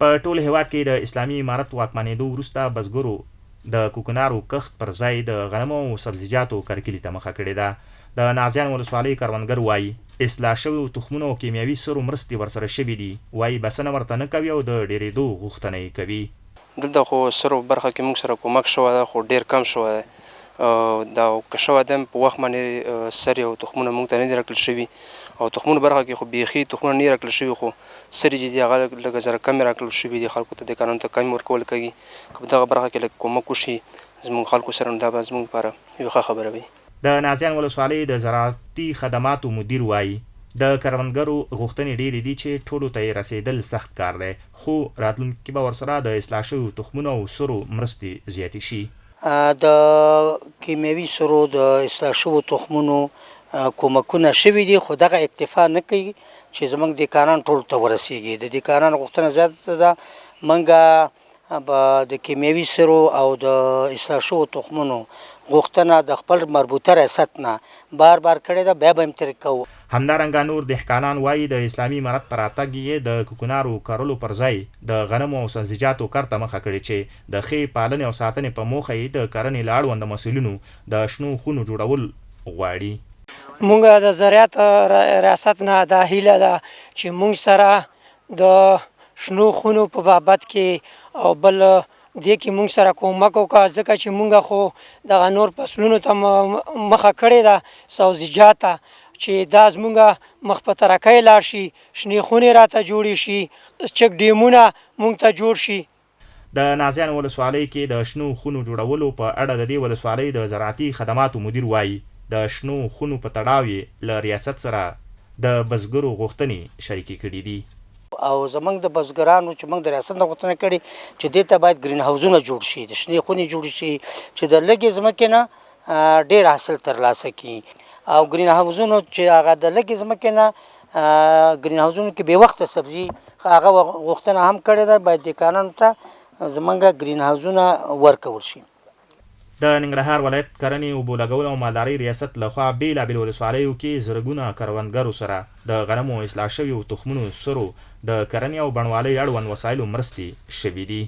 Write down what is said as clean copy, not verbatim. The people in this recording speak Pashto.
په ټول هېواد کې د اسلامي امارت واکمنېدو وروسته بزګرو د کوکنارو کښت پر ځای د غنمو او سبزیجاتو کرکیلي ته مخه کړې ده. د نازیان ولسوالۍ کروندګر وايي، اصلاح شویو تخمونو او کیمیاوي سرو مرستې ورسره شوې دي، وايي بسنه ورته نه کوي او د ډېرېدو غوښتنه یې کوي. دلته خو سرو برخه کې موږ سره کومک شوی دی خو ډېر کم شوی دی دا که شوی دی هم په وخت باندې سرې او تخمونه موږ ته نه دي راکړل شوي او تخمونو برخه کې خو بیخي تخمونه نه دي راکړل شوي خو سرې چې دي هغه لږه زره کمې راکړل شوي دي خلکو ته دهقانانو ته کمې ورکول کېږي که په دغه برخه کې لږ کومک وشي زموږ خلکو سره نو دا به زموږ لپاره یوه ښه خبره وي. د نازیان ولسوالۍ د زراعتي خدماتو مدیر وايي، د کروندګرو غوښتنې ډېرې دي چې ټولو ته یې رسېدل سخت کار دی، خو راتلونکي کې به ورسره د اصلاح شویو تخمونو او سرو مرستې زیاتې شي. د کیمیاوي سرو د اصلاح شوو تخمونو کومکونه شوي دي، خو دغه اکتفا نه کوي چې زموږ دهقانان ټولو ته ورسېږي. د دهقانانو غوښتنه زیاته ده، موږ به د کیمیاوي سرو او د اصلاح شوو تخمونو غوښتنه د خپل مربوطه ریاست نه بار بار کړې ده، بیا به هم ترې کوو. همدارنګه نور دهقانان وايي، د اسلامي امارت په راتګ یې د کوکنارو کرلو پر ځای د غنمو او سبزیجاتو کر ته مخه کړې چې د ښې پالنې او ساتنې په موخه یې د کرنې له اړونده مسؤلینو د شنو خونو جوړول غواړي. مونږ د زراعت ریاست نه دا هیله ده چې مونږ سره د شنو خونو په بابت کې او بل دې کې مونږ سره کومک وکړه، ځکه چې مونږ خو دغه نور فصلونو ته مخه کړې ده، سبزیجات ته، چې دا زمونږ مخ په ترقۍ لاړ شي، شنې خونې راته جوړې شي، چک ډیمونه مونږ ته جوړ شي. د نازیانو ولسوالۍ کې د شنو خونو جوړولو په اړه د دې ولسوالۍ د زراعتي خدماتو مدیر وايي، د شنو خونو په تړاو یې له ریاست سره د بزګرو غوښتنې شریکې کړې دي. او زمونږ د بزګرانو چې مونږ د ریاست نه غوښتنه کړې چې دې ته باید ګرین هاوسونه جوړ شي، د شنې خونې جوړې شي چې د لږې ځمکې نه ډېر حاصل ترلاسه کړي او ګرین هاوسونو چې هغه د لږې ځمکې نه ګرین هاوسونو کې بې وخته سبزي هغه غوښتنه هم کړې ده، باید دهقانانو ته زمونږ ګرین هاوسونه ورکول شي. د ننګرهار ولایت کرنې، اوبولګولو او مالدارۍ ریاست له خوا بېلابېلو ولسوالیو کې زرګونه کروندګرو سره د غنمو اصلاح شویو تخمونو، سرو، د کرنې او بڼوالۍ اړوند وسایلو مرستې شوې دي.